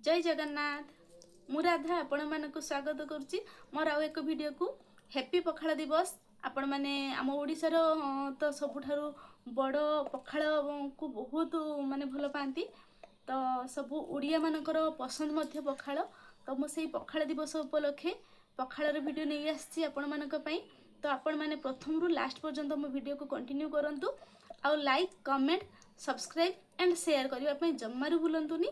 ଜୟ ଜଗନ୍ନାଥ। ମୁଁ ରାଧା ଆପଣମାନଙ୍କୁ ସ୍ୱାଗତ କରୁଛି ମୋର ଆଉ ଏକ ଭିଡ଼ିଓକୁ। ହ୍ୟାପି ପଖାଳ ଦିବସ। ଆପଣମାନେ ଆମ ଓଡ଼ିଶାର ତ ସବୁଠାରୁ ବଡ଼ ପଖାଳକୁ ବହୁତ ମାନେ ଭଲ ପାଆନ୍ତି, ତ ସବୁ ଓଡ଼ିଆମାନଙ୍କର ପସନ୍ଦ ମଧ୍ୟ ପଖାଳ। ତ ମୁଁ ସେଇ ପଖାଳ ଦିବସ ଉପଲକ୍ଷେ ପଖାଳର ଭିଡ଼ିଓ ନେଇ ଆସିଛି ଆପଣମାନଙ୍କ ପାଇଁ। ତ ଆପଣମାନେ ପ୍ରଥମରୁ ଲାଷ୍ଟ ପର୍ଯ୍ୟନ୍ତ ମୋ ଭିଡ଼ିଓକୁ କଣ୍ଟିନ୍ୟୁ କରନ୍ତୁ ଆଉ like, comment, subscribe and share କରିବା ପାଇଁ ଜମାରୁ ଭୁଲନ୍ତୁନି।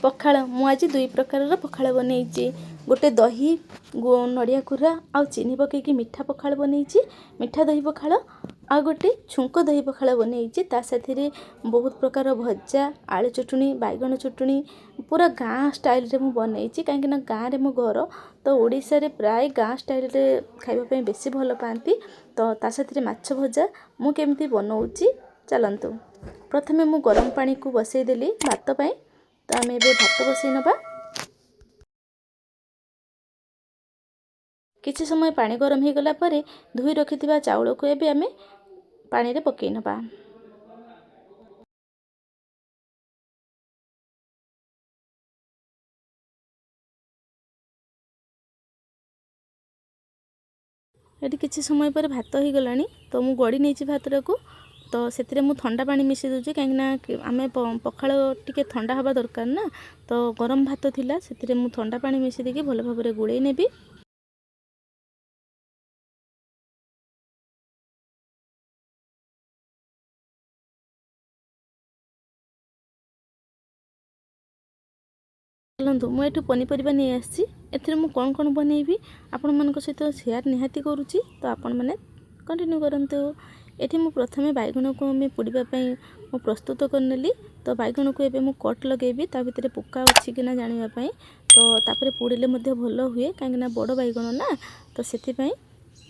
ପଖାଳ ମୁଁ ଆଜି ଦୁଇ ପ୍ରକାରର ପଖାଳ ବନେଇଛି। ଗୋଟେ ଦହି, ନଡ଼ିଆ କୁରା ଆଉ ଚିନି ପକେଇକି ମିଠା ପଖାଳ ବନେଇଛି, ମିଠା ଦହି ପଖାଳ, ଆଉ ଗୋଟେ ଛୁଙ୍କ ଦହି ପଖାଳ ବନେଇଛି। ତା ସାଥିରେ ବହୁତ ପ୍ରକାର ଭଜା, ଆଳୁ ଚଟଣି, ବାଇଗଣ ଚଟଣି, ପୁରା ଗାଁ ଷ୍ଟାଇଲରେ ମୁଁ ବନେଇଛି, କାହିଁକିନା ଗାଁରେ ମୋ ଘର। ତ ଓଡ଼ିଶାରେ ପ୍ରାୟ ଗାଁ ଷ୍ଟାଇଲରେ ଖାଇବା ପାଇଁ ବେଶୀ ଭଲ ପାଆନ୍ତି। ତ ତା ସାଥିରେ ମାଛ ଭଜା ମୁଁ କେମିତି ବନଉଛି ଚାଲନ୍ତୁ। ପ୍ରଥମେ ମୁଁ ଗରମ ପାଣିକୁ ବସେଇଦେଲି ଭାତ ପାଇଁ। ତ ଆମେ ଏବେ ଭାତ ବସେଇ ନେବା। କିଛି ସମୟ ପାଣି ଗରମ ହେଇଗଲା ପରେ ଧୋଇ ରଖିଥିବା ଚାଉଳକୁ ଏବେ ଆମେ ପାଣିରେ ପକେଇ ନେବା। ଏଠି କିଛି ସମୟ ପରେ ଭାତ ହେଇଗଲାଣି। ତ ମୁଁ ଗଡ଼ି ନେଇଛି ଭାତଟାକୁ। ତ ସେଥିରେ ମୁଁ ଥଣ୍ଡା ପାଣି ମିଶାଇ ଦେଉଛି, କାହିଁକିନା ଆମେ ପଖାଳ ଟିକେ ଥଣ୍ଡା ହେବା ଦରକାର ନା। ତ ଗରମ ଭାତ ଥିଲା, ସେଥିରେ ମୁଁ ଥଣ୍ଡା ପାଣି ମିଶାଇ ଦେଇକି ଭଲ ଭାବରେ ଗୋଳେଇ ନେବି। ଚାଲନ୍ତୁ, ମୁଁ ଏଠୁ ପନିପରିବା ନେଇ ଆସିଛି। ଏଥିରେ ମୁଁ କ'ଣ କ'ଣ ବନେଇବି ଆପଣମାନଙ୍କ ସହିତ ସେୟାର ନିହାତି କରୁଛି, ତ ଆପଣମାନେ କଣ୍ଟିନ୍ୟୁ କରନ୍ତୁ। ଏଠି ମୁଁ ପ୍ରଥମେ ବାଇଗଣକୁ ଆମେ ପୋଡ଼ିବା ପାଇଁ ମୁଁ ପ୍ରସ୍ତୁତ କରିନେଲି। ତ ବାଇଗଣକୁ ଏବେ ମୁଁ କଟ୍ ଲଗେଇବି, ତା ଭିତରେ ପୋକା ଅଛି କି ନା ଜାଣିବା ପାଇଁ। ତ ତାପରେ ପୋଡ଼ିଲେ ମଧ୍ୟ ଭଲ ହୁଏ, କାହିଁକିନା ବଡ଼ ବାଇଗଣ ନା, ତ ସେଥିପାଇଁ।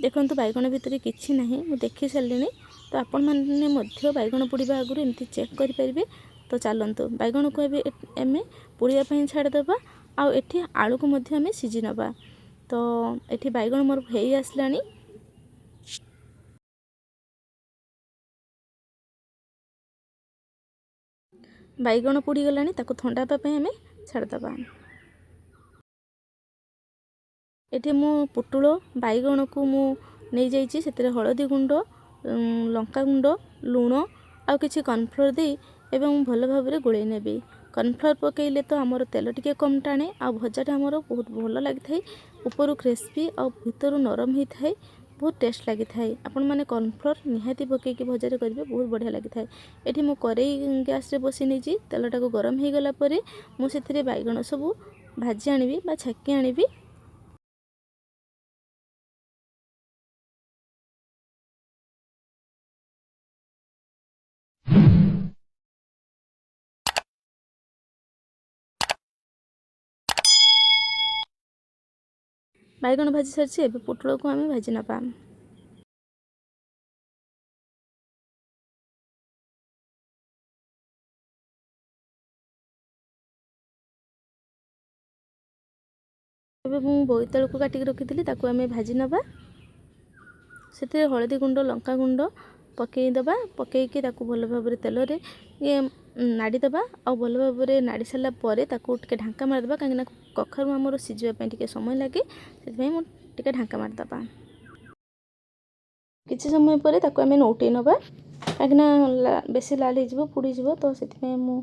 ଦେଖନ୍ତୁ, ବାଇଗଣ ଭିତରେ କିଛି ନାହିଁ, ମୁଁ ଦେଖି ସାରିଲିଣି। ତ ଆପଣମାନେ ମଧ୍ୟ ବାଇଗଣ ପୋଡ଼ିବା ଆଗରୁ ଏମିତି ଚେକ୍ କରିପାରିବେ। ତ ଚାଲନ୍ତୁ, ବାଇଗଣକୁ ଏବେ ଆମେ ପୋଡ଼ିବା ପାଇଁ ଛାଡ଼ିଦେବା ଆଉ ଏଠି ଆଳୁକୁ ମଧ୍ୟ ଆମେ ସିଝି ନେବା। ତ ଏଠି ବାଇଗଣ ମୋର ହେଇ ଆସିଲାଣି। ବାଇଗଣ ପୋଡ଼ିଗଲାଣି, ତାକୁ ଥଣ୍ଡା ହେବା ପାଇଁ ଆମେ ଛାଡ଼ିଦେବା। ଏଠି ମୁଁ ପୋଟଳ ବାଇଗଣକୁ ମୁଁ ନେଇଯାଇଛି। ସେଥିରେ ହଳଦୀ ଗୁଣ୍ଡ, ଲଙ୍କା ଗୁଣ୍ଡ, ଲୁଣ ଆଉ କିଛି କର୍ଣ୍ଣଫ୍ଲୋର୍ ଦେଇ ଏବଂ ଭଲ ଭାବରେ ଗୋଳେଇ ନେବି। କର୍ଣ୍ଣଫ୍ଲୋର୍ ପକାଇଲେ ତ ଆମର ତେଲ ଟିକେ କମ୍ ଟାଣେ ଆଉ ଭଜାଟା ଆମର ବହୁତ ଭଲ ଲାଗିଥାଏ। ଉପରୁ କ୍ରିସ୍ପି ଆଉ ଭିତରୁ ନରମ ହେଇଥାଏ, ବହୁତ ଟେଷ୍ଟ ଲାଗିଥାଏ। ଆପଣମାନେ କର୍ଣ୍ଣଫ୍ଲୋର୍ ନିହାତି ପକାଇକି ଭଜାରେ କରିବେ, ବହୁତ ବଢ଼ିଆ ଲାଗିଥାଏ। ଏଠି ମୁଁ କରେଇ ଗ୍ୟାସ୍ରେ ବସେଇ ନେଇଛି। ତେଲଟାକୁ ଗରମ ହେଇଗଲା ପରେ ମୁଁ ସେଥିରେ ବାଇଗଣ ସବୁ ଭାଜି ଆଣିବି ବା ଛାକି ଆଣିବି। ବାଇଗଣ ଭାଜି ସାରିଛି, ଏବେ ପୋଟଳକୁ ଆମେ ଭାଜି ନେବା। ଏବେ ମୁଁ ବୋଇତାଳୁକୁ କାଟିକି ରଖିଥିଲି, ତାକୁ ଆମେ ଭାଜି ନେବା। ସେଥିରେ ହଳଦୀ ଗୁଣ୍ଡ, ଲଙ୍କା ଗୁଣ୍ଡ ପକାଇଦେବା। ପକାଇକି ତାକୁ ଭଲ ଭାବରେ ତେଲରେ ନାଡ଼ି ଦେବା ଆଉ ଭଲ ଭାବରେ ନାଡ଼ି ସାରିଲା ପରେ ତାକୁ ଟିକେ ଢାଙ୍କା ମାରିଦେବା, କାହିଁକିନା କଖାରୁ ଆମର ସିଝିବା ପାଇଁ ଟିକେ ସମୟ ଲାଗେ। ସେଥିପାଇଁ ମୁଁ ଟିକେ ଢାଙ୍କା ମାରିଦେବା। କିଛି ସମୟ ପରେ ତାକୁ ଆମେ ନଉଟେଇ ନେବା, କାହିଁକିନା ବେଶୀ ଲାଲ ହେଇଯିବ, ପୋଡ଼ିଯିବ। ତ ସେଥିପାଇଁ ମୁଁ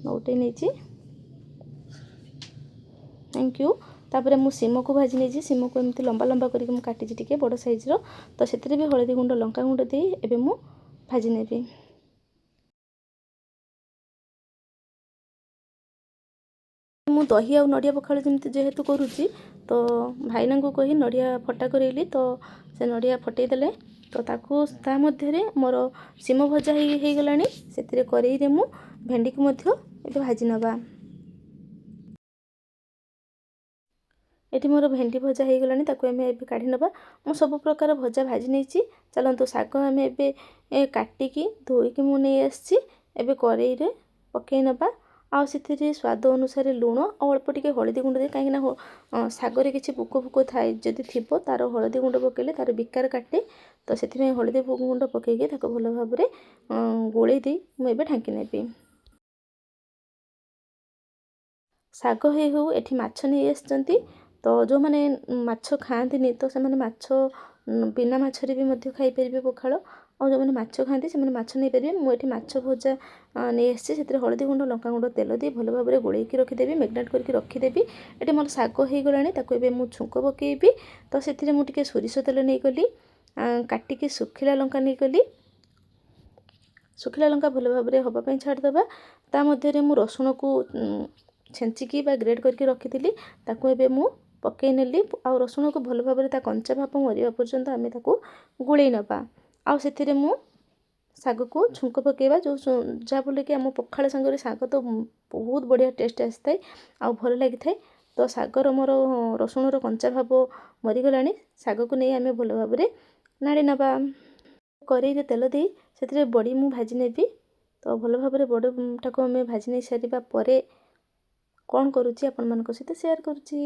ନଉଟେଇ ନେଇଛି। Thank you. ତାପରେ ମୁଁ ସିମକୁ ଭାଜି ନେଇଛି। ସିମକୁ ଏମିତି ଲମ୍ବା ଲମ୍ବା କରିକି ମୁଁ କାଟିଛି, ଟିକେ ବଡ଼ ସାଇଜ୍ର। ତ ସେଥିରେ ବି ହଳଦୀ ଗୁଣ୍ଡ, ଲଙ୍କା ଗୁଣ୍ଡ ଦେଇ ଏବେ ମୁଁ ଭାଜି ନେବି। ମୁଁ ଦହି ଆଉ ନଡ଼ିଆ ପଖାଳ ଯେମିତି ଯେହେତୁ କରୁଛି, ତ ଭାଇନାଙ୍କୁ କହି ନଡ଼ିଆ ଫଟା କରେଇଲି। ତ ସେ ନଡ଼ିଆ ଫଟେଇ ଦେଲେ। ତ ତାକୁ ତା ମଧ୍ୟରେ ମୋର ସିମ ଭଜା ହେଇଗଲାଣି। ସେଥିରେ କରେଇରେ ମୁଁ ଭେଣ୍ଡିକୁ ମଧ୍ୟ ଏବେ ଭାଜି ନେବା। ଏଠି ମୋର ଭେଣ୍ଡି ଭଜା ହେଇଗଲାଣି, ତାକୁ ଆମେ ଏବେ କାଢ଼ି ନେବା। ମୁଁ ସବୁ ପ୍ରକାର ଭଜା ଭାଜି ନେଇଛି। ଚାଲନ୍ତୁ, ଶାଗ ଆମେ ଏବେ କାଟିକି ଧୋଇକି ମୁଁ ନେଇ ଆସିଛି। ଏବେ କରେଇରେ ପକାଇ ନେବା ଆଉ ସେଥିରେ ସ୍ୱାଦ ଅନୁସାରେ ଲୁଣ ଆଉ ଅଳ୍ପ ଟିକେ ହଳଦୀ ଗୁଣ୍ଡ ଦେଇ, କାହିଁକିନା ଶାଗରେ କିଛି ପୋକ ଫୋକ ଥାଏ ଯଦି ଥିବ, ତା'ର ହଳଦୀ ଗୁଣ୍ଡ ପକାଇଲେ ତା'ର ବିକାର କାଟେ। ତ ସେଥିପାଇଁ ହଳଦୀ ଗୁଣ୍ଡ ପକାଇକି ତାକୁ ଭଲ ଭାବରେ ଗୋଳେଇ ଦେଇ ମୁଁ ଏବେ ଢାଙ୍କି ନେବି। ଶାଗ ହେଇ ହେଉ ଏଠି ମାଛ ନେଇ ଆସିଛନ୍ତି। ତ ଯେଉଁମାନେ ମାଛ ଖାଆନ୍ତିନି, ତ ସେମାନେ ମାଛ ବିନା ମାଛରେ ବି ମଧ୍ୟ ଖାଇପାରିବେ ପଖାଳ, ଆଉ ଯେଉଁମାନେ ମାଛ ଖାଆନ୍ତି ସେମାନେ ମାଛ ନେଇପାରିବେ। ମୁଁ ଏଠି ମାଛ ଭଜା ନେଇ ଆସିଛି। ସେଥିରେ ହଳଦୀ ଗୁଣ୍ଡ, ଲଙ୍କା ଗୁଣ୍ଡ, ତେଲ ଦେଇ ଭଲ ଭାବରେ ଗୋଳେଇକି ରଖିଦେବି, ମ୍ୟାରିନେଟ୍ କରିକି ରଖିଦେବି। ଏଠି ମୋର ଶାଗ ହେଇଗଲାଣି, ତାକୁ ଏବେ ମୁଁ ଛୁଙ୍କ ପକାଇବି। ତ ସେଥିରେ ମୁଁ ଟିକେ ସୋରିଷ ତେଲ ନେଇଗଲି, କାଟିକି ଶୁଖିଲା ଲଙ୍କା ନେଇଗଲି। ଶୁଖିଲା ଲଙ୍କା ଭଲ ଭାବରେ ହେବା ପାଇଁ ଛାଡ଼ିଦେବା। ତା ମଧ୍ୟରେ ମୁଁ ରସୁଣକୁ ଛେଞ୍ଚିକି ବା ଗ୍ରେଟ୍ କରିକି ରଖିଥିଲି, ତାକୁ ଏବେ ମୁଁ ପକାଇ ନେଲି। ଆଉ ରସୁଣକୁ ଭଲ ଭାବରେ ତା କଞ୍ଚା ଭାବ ମରିବା ପର୍ଯ୍ୟନ୍ତ ଆମେ ତାକୁ ଗୋଳେଇ ନେବା। ଆଉ ସେଥିରେ ମୁଁ ଶାଗକୁ ଛୁଙ୍କ ପକାଇବା, ଯେଉଁ ଯାହାଫଳରେ କି ଆମ ପଖାଳ ସାଙ୍ଗରେ ଶାଗ ତ ବହୁତ ବଢ଼ିଆ ଟେଷ୍ଟ ଆସିଥାଏ ଆଉ ଭଲ ଲାଗିଥାଏ। ତ ଶାଗର ମୋର ରସୁଣର କଞ୍ଚା ଭାବ ମରିଗଲାଣି, ଶାଗକୁ ନେଇ ଆମେ ଭଲ ଭାବରେ ନାଡ଼ି ନେବା। କରେଇରେ ତେଲ ଦେଇ ସେଥିରେ ବଡ଼ି ମୁଁ ଭାଜି ନେବି। ତ ଭଲ ଭାବରେ ବଡ଼ିଟାକୁ ଆମେ ଭାଜି ନେଇ ସାରିବା ପରେ କ'ଣ କରୁଛି ଆପଣମାନଙ୍କ ସହିତ ସେୟାର କରୁଛି।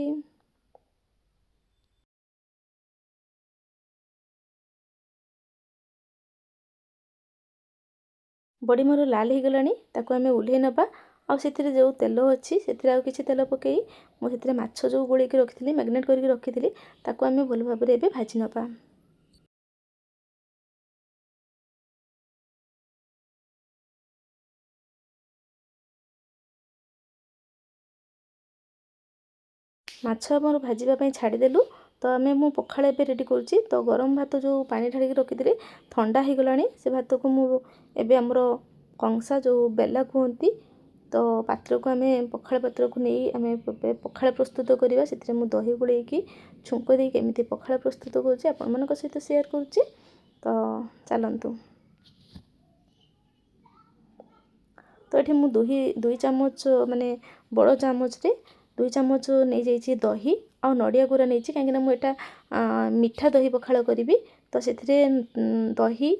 ବଡ଼ି ମୋର ଲାଲ ହେଇଗଲାଣି, ତାକୁ ଆମେ ଓହ୍ଲେଇ ନେବା। ଆଉ ସେଥିରେ ଯେଉଁ ତେଲ ଅଛି, ସେଥିରେ ଆଉ କିଛି ତେଲ ପକାଇ ମୁଁ ସେଥିରେ ମାଛ ଯେଉଁ ଗୋଳେଇକି ରଖିଥିଲି, ମ୍ୟାରିନେଟ୍ କରିକି ରଖିଥିଲି, ତାକୁ ଆମେ ଭଲ ଭାବରେ ଏବେ ଭାଜି ନେବା। ମାଛ ଆମର ଭାଜିବା ପାଇଁ ଛାଡ଼ିଦେଲୁ। ତ ଆମେ ମୁଁ ପଖାଳ ଏବେ ରେଡ଼ି କରୁଛି। ତ ଗରମ ଭାତ ଯେଉଁ ପାଣି ଢାଳିକି ରଖିଥିଲି ଥଣ୍ଡା ହେଇଗଲାଣି, ସେ ଭାତକୁ ମୁଁ ଏବେ ଆମର କଂସା ଯେଉଁ ବେଲା କୁହନ୍ତି, ତ ପାତ୍ରକୁ ଆମେ ପଖାଳ ପାତ୍ରକୁ ନେଇ ଆମେ ପଖାଳ ପ୍ରସ୍ତୁତ କରିବା। ସେଥିରେ ମୁଁ ଦହି ଗୋଳେଇକି ଛୁଙ୍କ ଦେଇ କେମିତି ପଖାଳ ପ୍ରସ୍ତୁତ କରୁଛି ଆପଣମାନଙ୍କ ସହିତ ସେୟାର କରୁଛି। ତ ଚାଲନ୍ତୁ। ତ ଏଠି ମୁଁ 2 ଚାମଚ, ମାନେ ବଡ଼ ଚାମଚରେ 2 ଚାମଚ ନେଇଯାଇଛି ଦହି ଆଉ ନଡ଼ିଆ କୋରା ନେଇଛି, କାହିଁକିନା ମୁଁ ଏଇଟା ମିଠା ଦହି ପଖାଳ କରିବି। ତ ସେଥିରେ ଦହି,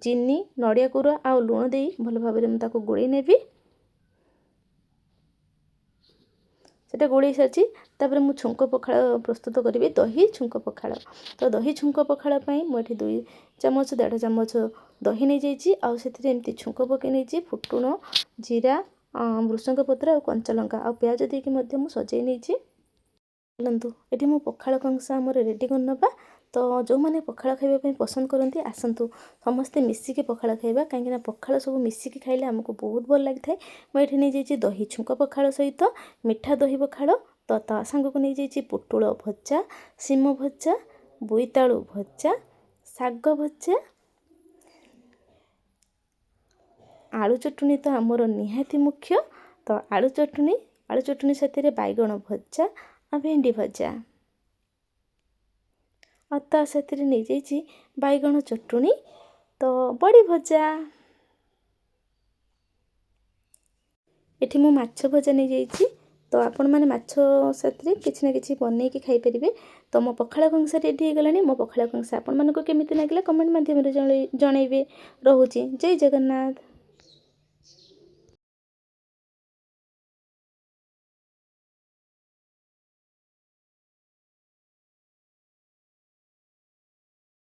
ଚିନି, ନଡ଼ିଆ କୋରା ଆଉ ଲୁଣ ଦେଇ ଭଲ ଭାବରେ ମୁଁ ତାକୁ ଗୋଳେଇ ନେବି। ସେଟା ଗୋଳେଇ ସାରିଛି। ତାପରେ ମୁଁ ଛୁଙ୍କ ପଖାଳ ପ୍ରସ୍ତୁତ କରିବି, ଦହି ଛୁଙ୍କ ପଖାଳ। ତ ଦହି ଛୁଙ୍କ ପଖାଳ ପାଇଁ ମୁଁ ଏଠି 2 ଚାମଚ, ଦେଢ଼ ଚାମଚ ଦହି ନେଇଯାଇଛି, ଆଉ ସେଥିରେ ଏମିତି ଛୁଙ୍କ ପକାଇ ନେଇଛି ଫୁଟୁଣ, ଜିରା, ଭୃସଙ୍ଗ ପତ୍ର ଆଉ କଞ୍ଚା ଲଙ୍କା ଆଉ ପିଆଜ ଦେଇକି ମଧ୍ୟ ମୁଁ ସଜେଇ ନେଇଛି। ଚାଲନ୍ତୁ, ଏଠି ମୁଁ ପଖାଳ କଂସା ଆମର ରେଡ଼ି କରିନେବା। ତ ଯେଉଁମାନେ ପଖାଳ ଖାଇବା ପାଇଁ ପସନ୍ଦ କରନ୍ତି, ଆସନ୍ତୁ ସମସ୍ତେ ମିଶିକି ପଖାଳ ଖାଇବା, କାହିଁକିନା ପଖାଳ ସବୁ ମିଶିକି ଖାଇଲେ ଆମକୁ ବହୁତ ଭଲ ଲାଗିଥାଏ। ମୁଁ ଏଠି ନେଇଯାଇଛି ଦହି ଛୁଙ୍କ ପଖାଳ ସହିତ ମିଠା ଦହି ପଖାଳ। ତ ତା ସାଙ୍ଗକୁ ନେଇଯାଇଛି ପୋଟଳ ଭଜା, ଶିମ ଭଜା, ବୋଇତାଳୁ ଭଜା, ଶାଗ ଭଜା, ଆଳୁ ଚଟୁଣି ତ ଆମର ନିହାତି ମୁଖ୍ୟ। ତ ଆଳୁ ଚଟୁଣି, ଆଳୁ ଚଟୁଣି ସାଥିରେ ବାଇଗଣ ଭଜା ଆଉ ଭେଣ୍ଡି ଭଜା, ଆଉ ତା ସାଥିରେ ନେଇଯାଇଛି ବାଇଗଣ ଚଟୁଣି, ତ ବଡ଼ି ଭଜା। ଏଠି ମୁଁ ମାଛ ଭଜା ନେଇଯାଇଛି। ତ ଆପଣମାନେ ମାଛ ସାଥିରେ କିଛି ନା କିଛି ବନେଇକି ଖାଇପାରିବେ। ତ ମୋ ପଖାଳ କଂସା ରେଡ଼ି ହେଇଗଲାଣି। ମୋ ପଖାଳ କଂସା ଆପଣମାନଙ୍କୁ କେମିତି ଲାଗିଲା କମେଣ୍ଟ ମାଧ୍ୟମରେ ଜଣେଇବେ। ରହୁଛି, ଜୟ ଜଗନ୍ନାଥ।